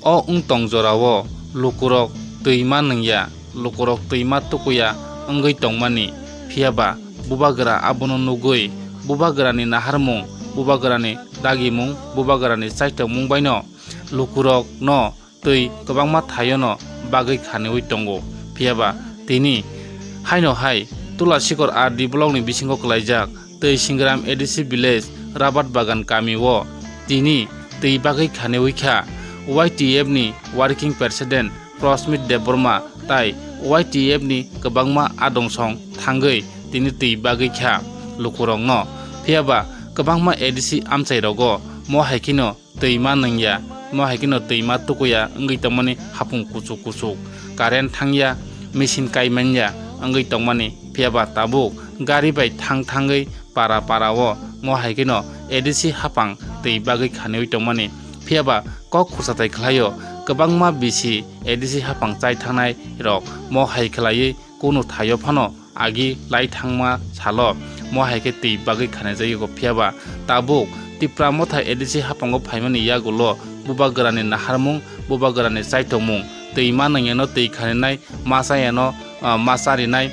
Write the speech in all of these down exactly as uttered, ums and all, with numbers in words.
O wng tong jorao lukurok twi ma nungya, lukurok twi ma tukuya wngwi tongmani, phiyaba bubagra abono nugwi bubagrani naharmung, bubagrani dagimung, bubagrani chaithokmung baino lukurokno twi kwbangma thaiono bagwi khaniwi tongo. Phiyaba tini haino hai Tulasikor R D blockni bisingo kwlaijak Twi Singram A D C village Rabat Bagan kamio tini twi bagwi khaniwi kha. Y T F ni working president Prosmit Debbarma tai Y T F ni kwbangma adong song thangwi tini twi bagwi kha lukurokno. Phiyaba kwbangma A D C amchairogo mo hai kheno twi ma nungya, mo hai kheno twi ma tukuya wngwi tongmani hapung kuchuk kuchuk, current thangya, machine kai manya wngwi tongmani, phiyaba tabuk gari bai thang thangwi para para o mo hai kheno A D C hapang twi bagwi khaniwi tongmani, phiyaba kok khursatai khlaio kwbangma bisi A D C hapang chai thangnai rok mo hai khlaiwi kunu thaio phano agi lai thangma salo mo hai khe twi bagwi khanai jagwi go, phiyaba tabuk Tipra Motha A D C hapango phaimani yagulo bubagrani naharmung, bubagrani chaithokmung, twi ma nungyano twi khaninai, ma chayano, ah, ma charinai,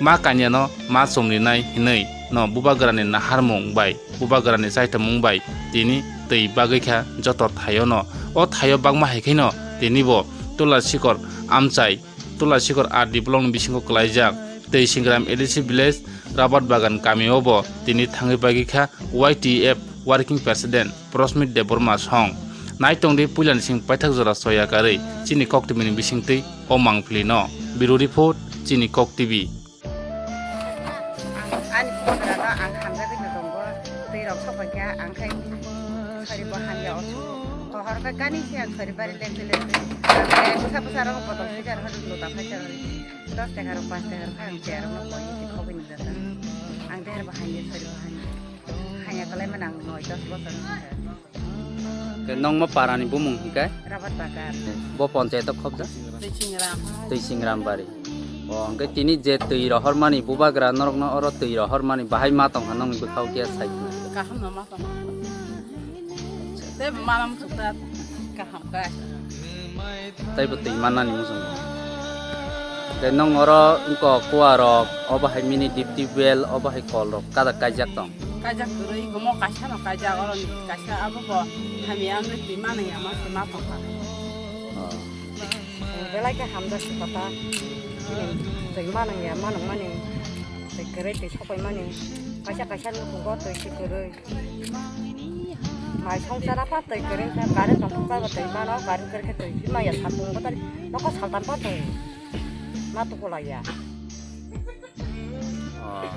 ma kanyano ma chumrinai hinwi no bubagrani naharmung bai bubagrani chaithokmung bai tini twi bagwi kha joto thaiono. O thaio bagma hai kheno tini bo Tulasikor amchai Tulasikor R D blockni bisingo kwlaijak Twi Singram A D C village Rabat Bagan kamio bo tini thangwi bagwi kha Y T F working president Prosmit Debbarma song. Naitongdi puilani sing paithak jora soya karwi chini Kok T V ni bisingtwi o mangpili no. Bureau report, chini Kok T V. Ang ani bubagrano ang hamjagwi no tongo, twi rok sok bai kha, ang khai sori bo hamya o sugo. Tohor khe gani se ang sori bari lekte lekte. Ang khe bwsa bwsa rok bodol khe jar hori lota phai jar hori. Dos taka rok, panch taka rok khe ang chair rok no koi se khogwi ni jata. Ang der bo hamya, sori bo hamya. Hamya kwlai mano ang noi dos bosor ni khe. Ke nongma parani bumung hingke? Rabat Bagan. Bo panchayat o khobjak? Twi Singram. Twi Singram bari. O, hingke tini je twi rohor mani bubagra norokno oro twi rohor mani bahai ma tongkha nongni bwkhao khe sai khna? Kaham no ma tongkha. Tei bo manam thukta kaham kai. Tei bo twi mannani muchung. Tei nong oro wngkok kua rok, obo hai mini deep tubewell, obo hai kol rok kajak kaijak tong. Kaijak kwrwi, komo kaisa no kaijak, oro ni kaisa abo bo hamya wngwi twi manwi ama se ma tongkha. Oh. Belai khe hamjak se kota. Twi manwi ya, manwi mani. Twi kwrwi, twi sopai mani. Kaisa kaisa nukhungo twi se kwrwi. Mai songchara pha twi kwrwi kha, current tongthok kha bo twi mano, current kwrwi khe twi maya, satung bo tari nokho saltan pha twi ma tukulaiya. Oh.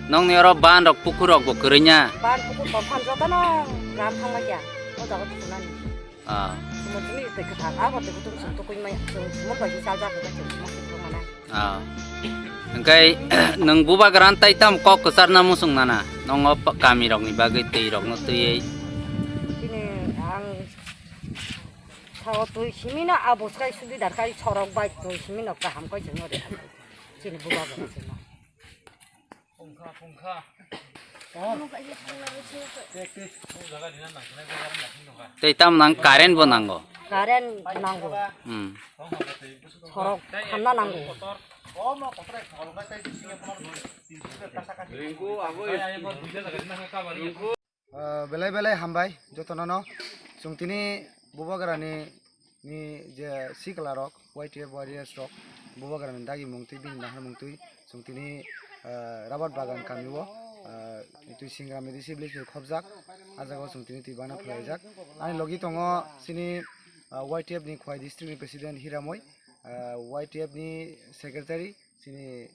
Nongni oro ban rok, pukur rok bo kwrwi nya? Ban, pukur, tongphang jotono ram thanglaikya o jaga tukunani. Ah. Sumutni twi kwthar, abo twi kutung sum tukui maya, sum sumut bai chaljak khe twi sumut tukui mano. Ah. Hingke nwng bubagra tei tamo kok kwcharna muchung nana? Nongo pa-, kami rokni bagwi twi rokno twiwi. Chini ang sao twi simi no abo swkai subidar kai sorok bai twi simi no kaham kai chwng ori. Chini bubagra chwngno. Tei tam nang current bo nango. Current nango. Hmm. Sorok hamna nango. Ah, belai belai hambai jotono no. Chwng tini bubagrani ni je sikla rok, Y T F warriors rok, bubagrani dagi mungtwi, bini nahar mungtwi, chwng tini, ah, Rabat Bagan kami o, ah, twi Singram A D C village bai khobjak, ah jaga o chwng tini twi bana phwlaijak. Ani logi tongo chini, ah, Y T F ni Khowai district ni president Hiramoi, ah, Y T F ni secretary, chini,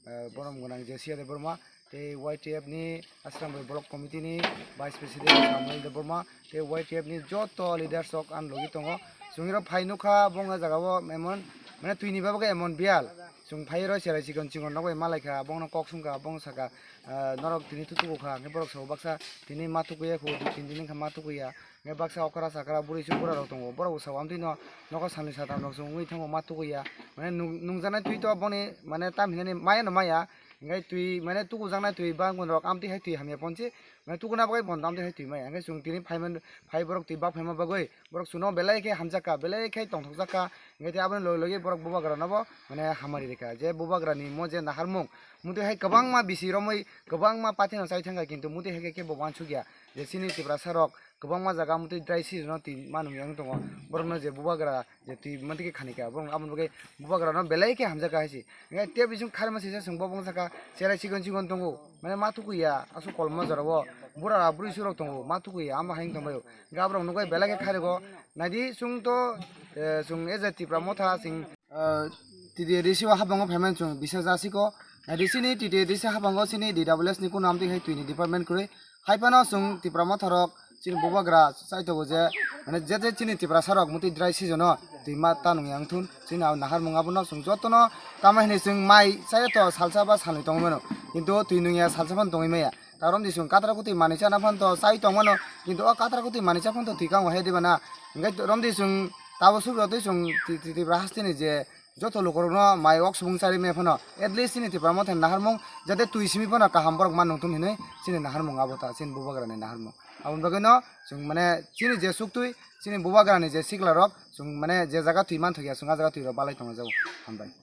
eh, borom gwnang J C A Debbarma, tei Y T F ni Asrambari Block Committee ni Vice President Samuel Debbarma, tei Y T F ni joto leaders rok ang logi tongo. Chwng rok phai nukha, bongni jaga o emon, mane, twi ni bagwi emon biyal. Chwng phai rw cherai chikon chikon rok bai malai kha, bongno kok sung kha, bong saka, eh, norok tini tutugo kha, hwnkhe borok sabo baksa tini ma tukuya kho, dui tin din wngkha ma tukuya. Hwnkhe baksa okra chakra bwrwi chukra rok tongo, borok bo sao amtwi no nokha salni satam rok se wngwi thango ma tukuya. Mane nung-, nungjaknai twi to boni mane tam hinani maya no maya, hwnkhe twi mane tukujaknai twi bangkon rok amtwi hai twi hamya ponse Mane tukuna bagwi bon dam de hai twi maya. Hwnkhe chwng tini phaiman, phai borok twi bak phaima bagwi borok chwngno belai khe hamjakha, belai khe tongthokjakha. Hwnkhe tei aboni logi logi borok bubagra no bo mane hamari rikha. Je bubagra ni mo je naharmung, mutwi hai kwbangma bisi romwi kwbangma party no chai thangkha, kintu mutwi hai khe kebo uansukya je chini Tiprasa rok kwbangma jaga mutwi dry season o twi manwi wng tongo. Borokno je bubagra je twi mantwi khe khanikha, borok aboni bagwi bubagra no belai khe hamjakha hai se. Hwnkhe tei bising kharma sisa chwng bo bongsa kha, cherai chikon chikon tongo, mane ma thukuya aswk kolma jorao bura bwrwi surok tongo, ma thukuya amo hai wng tongbaio. Hwnkhe aborok nukbai belai khe khariko, naidi chwng to, eh, chwng as a Tipra Motha chwng, eh, T T A D C o habango phaimani chwng bisa jasiko, naidi chini T T A D C habango chini D W S ni kunu amtwi hai twini department kwrwi. Hai phano chwng Tipra Motha rok chini bubagra chai tongo je, mane je je chini Tiprasa rok mutwi dry season o twi ma ta nungya wngthun, chini o naharmung abono chwng jotono tamo hinwi chwng mai chaya to salsa ba salnwi tongwi mano, kintu twi nungya salsa phano tongwi maya. Ta romdi chwng katra kutwi manwi chana phano to chai tong mano, kintu o katra kutwi manwi cha phano to twi kango hai diba na? Hwnkhe romdi chwng tabo subro twi chwng Ti-, Ti-, Tipra hasteni je joto lukurokno mai wak subung chari maya phano, at least chini Tipra Motha ni naharmung jate twi simi phano kaham borok man nungthun hinwi chini naharmung abo ta, chini bubagrani naharmung. Aboni bagwino chwng mane chini je suktwi, chini bubagrani je siklarok chwng mane je jaga twi manthokya, chwng a jaga twi rok balai tongna jago. Hambai.